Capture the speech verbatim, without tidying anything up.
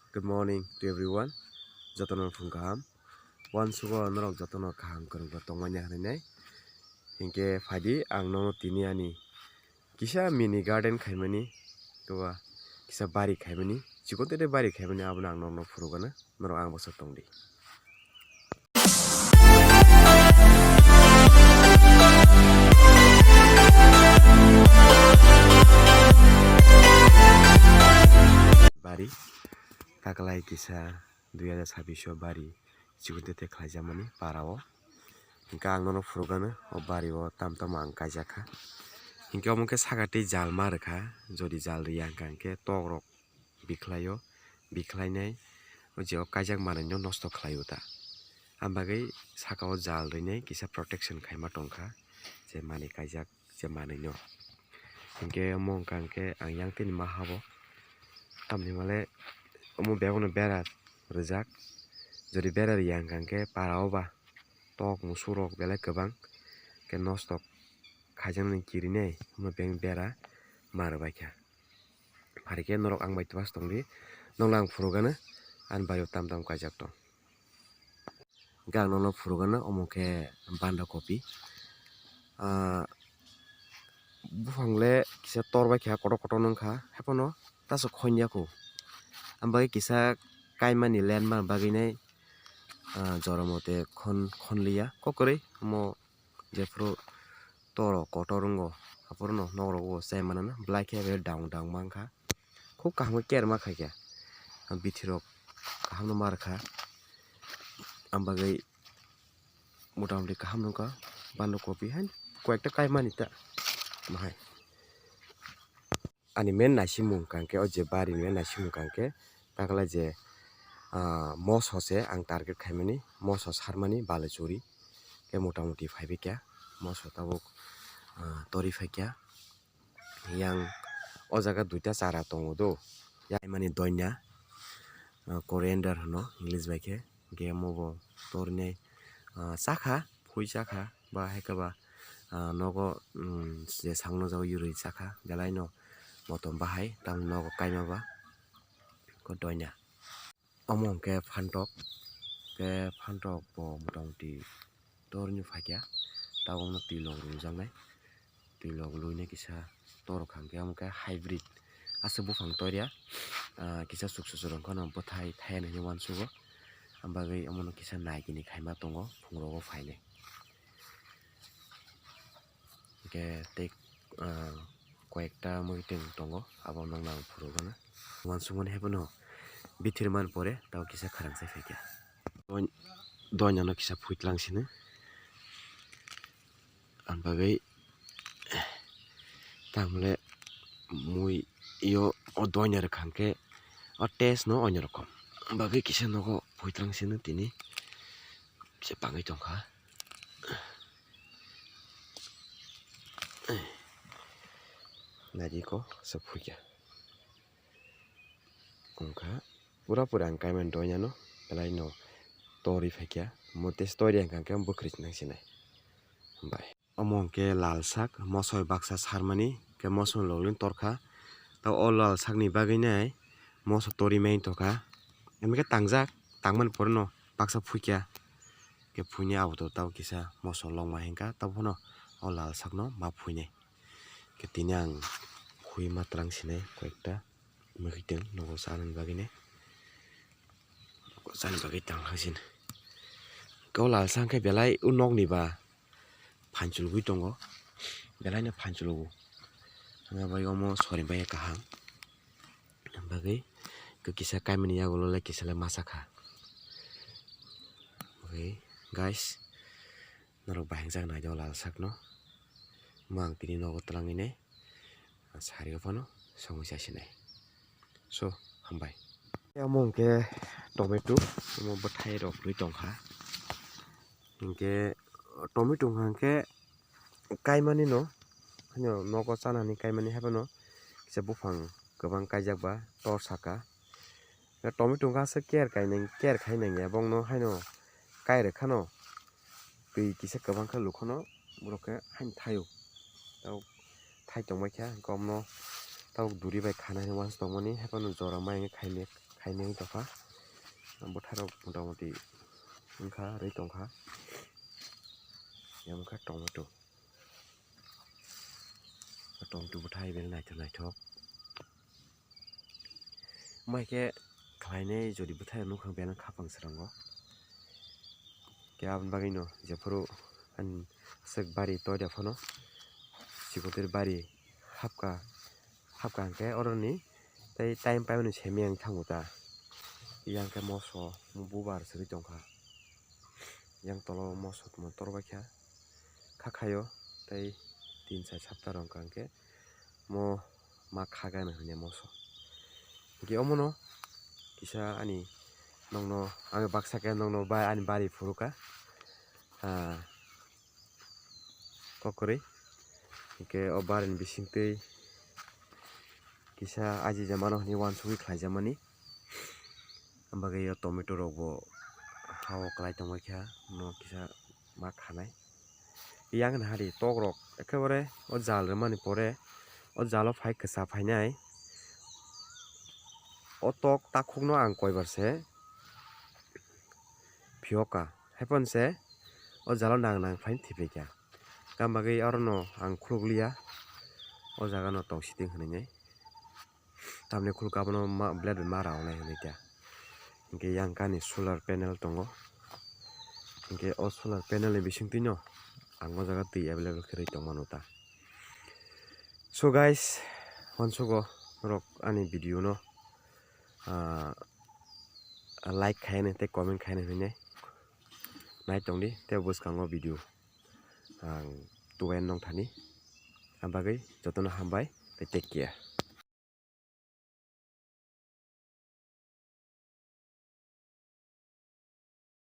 Good morning to everyone. Jotono phung kaham. Wansugo norok jotono kaham kwrwngbo tongmani hinwi nai. Hinkhe phaidi ang nono tini ani kisa mini garden khaimani, toba kisa bari khaimani, chikon tete bari khaimani, abono ang nono phurugana, norok ang bwswk tongdi. Bari taklai kisa dui hazar sabbish o bari chikon tete khlaijakmani para o. Hinkhe ang nono phurugano o bari o tam tamo ang kaijakha. Hinkhe omo khe saka tei jal ma rwkha, jodi jal rwya hwnkha hinkhe tok rok bikhlaio, bikhlainai o je o kaijak manwino nosto khlaio ta. Ang bagwi saka o jal rwinai kisa protection khaima tongkha je manwi kaijak je manwino. Hinkhe omo wngkha hinkhe ang yang tini ma habo. Tamni hwnmale omo bebakno bera rwjak. Jodi bera rwya hwnkha hinkhe para o ba tok musuk rok belai kwbang khe nosto khaijaknani kirinai, omo beng bera ma rwbaikha. Phari khe norok ang bai twas tongdi, nokno ang phurugano ani bari o tam tam kaijak tong. Hinkhe ang nono phurugano omo khe banda kopi. Ah, buphang le kisa tor bai kha, kotor kotor wng kha, haiphano taso khoinya kho. Ang bagwi kisa kaimani lenma bagwi nai, ah, jora mote khon, khonliya. Kokrwi omo jephuru toro kotor wngo, aphuru no nok rogo chai manana, belai khe daung daung mankha. Khub kaham khe care ma khaikha. Ang bithi rok kaham no ma rwkha. Ang bagwi mota moti kaham nungkha. Banda kopi hai koyekta kaimani ta. Mahai. Ani main naisimung hwnkha khe, o je bari ni main naisimung hwnkha khe, takla je, ah, moso se ang target khaimani, moso sarmani balachuri. Khe mota moti phaibai kha. Moso tabuk, ah, tori phai kha. Yang o jaga duita chara tongo do. Yang mani donya, ah, coriander hwno English bai khe. Hinkhe omo bo tornai, ah, chakha, phui chakha, ba hai khe ba, ah, nogo, um, je sakno jago yurwi chakha, belai no motom bahai, tamo nogo kaima ba, ko donya. Omo hwnkhe phantok, khe phantok bo mota moti torni phaikya, tabukno twi lok rwjaknai, twi lok luinai kisa torkha, hwnkhe omo khe hybrid aswk buphang torya, ah, kisa chukchuchurok wngkhano bwthai thaiya hinwi uansugo, abagwi omono kisa naikini khaima tongo phungrogo phainai. Hwnkhe tei, ah, koyekta mwkhitwng tongo, abo nokno ang phurugana. Uansukmani haiphano bithir man pore tabuk kisa khwrang sai phaikha. Doin-, doinano kisa phuitlang sino. Ang bagwi tamle mui yo o doina rwkha hwnkhe o taste no onyo rokom. Ang bagwi kisa nogo phuitlang sino tini kisa bangwi tongkha. Naidi ko se phuikya. Wngkha pura pura ang kaimani doinano belai no torwi phaikya. Mote story hwnkha khe bwkhwrwi nang sinai. Hambai. Omo hwnkhe lal sak, mosoi baksa sarmani, khe mosoi logni torkha. Tei o lal sakni bagwi nai moso torwi mai tongkha. Hwnkhe tangjak, tangmani pore no baksa phuikya. Khe phuini abo to tabo kisa moso longma hinkha, tabo phano o lal sakno ma phuinai. Khe tini ang phui ma twlang sinai koyekta mwkhitwng nogo chanani bagwi nai. Chani bagwi tang kha sini. Khe o lal sak khe belai o nokni ba phanchulugwi tongo. Belai no phanchulugo. Ang bai omo sori bai kaham. Bagwi kisa kaimani yagulo le kisa le masa kha. Bagwi guys, norok bahai wngjak nai o lal sakno. Omo ang tini nogo twlangwi nai. Sari o phano songwi chasinai. So, hambai. Omo hwnkhe tomato, omo bwthai rok rwi tongkha. Hinkhe tomato hwnkha khe kaimani no, haino nogo chanani kaimani haiphano kisa buphang kwbang kaijak ba tor saka. Tomato hwnkha aswk care kainai, care khainai ya, bongno haino kai rwkhano twi kisa kwbang khe lukhano borok khe haino thaio. Tabuk thai tongbai kha, hwnkhe omono tabuk duri bai khana hinwi uansuk tongmani, haiphano jora ma hinwi khaimani. khainwi tongkha. Bwthairok motamoti wngkha, rwi tongkha. Yang wngkha tomato. Tomato bwthai belai naithok naithok. Mai khe khlainai jodi bwthai nukha belai khapang srango. Khe aboni bagwino jephuru ani swk bari toida phano sikotwi bari hapkha, hapkha hwnkhe oroni tei time paimani semi ang thango ta. Yang khe moso bubar siri tongkha. Yang tolo moso tongma torbaikha. Khakhaio tei tin sar sapta rok hwnkha hwnkhe mo ma khagan hwnwi moso. Hwnkhe omono kisa ani nokno, ang baksa khe nokno bai ani bari phurukha. Ah, kokrwi. Hwnkhe o barini bisingtwi kisa ajija mano hwnwi uansugwi khlaijamani. Ang bagwi o tomato rokbo ha-o kwlai tongbaikha, no kisa ma khanai. Yang hari tok rok ekebare o jal rwmani pore o jalo phai kwcha phainai. O tok takhukno ang koibar se phiyokha, haiphano se o jalo nang nang phaino thwipaikha. Tamo bagwi orono ang khulukliya, o jagano tongsiting hwnwi. Tamni khuluk abono ma, blade bai ma raunai hwnwi ta. Hwnkhe yang kani solar panel tongo. Hwnkhe o solar panel ni bisingtwino ang o jaga twi available khe rwi tongmano ta. So guys, uansugo norok ani video no, ah, like khainai tei comment khainai hwnwi nai tongdi, tei bwskango video ang tubai nongthani. Ang bagwi jotono hambai tei take care.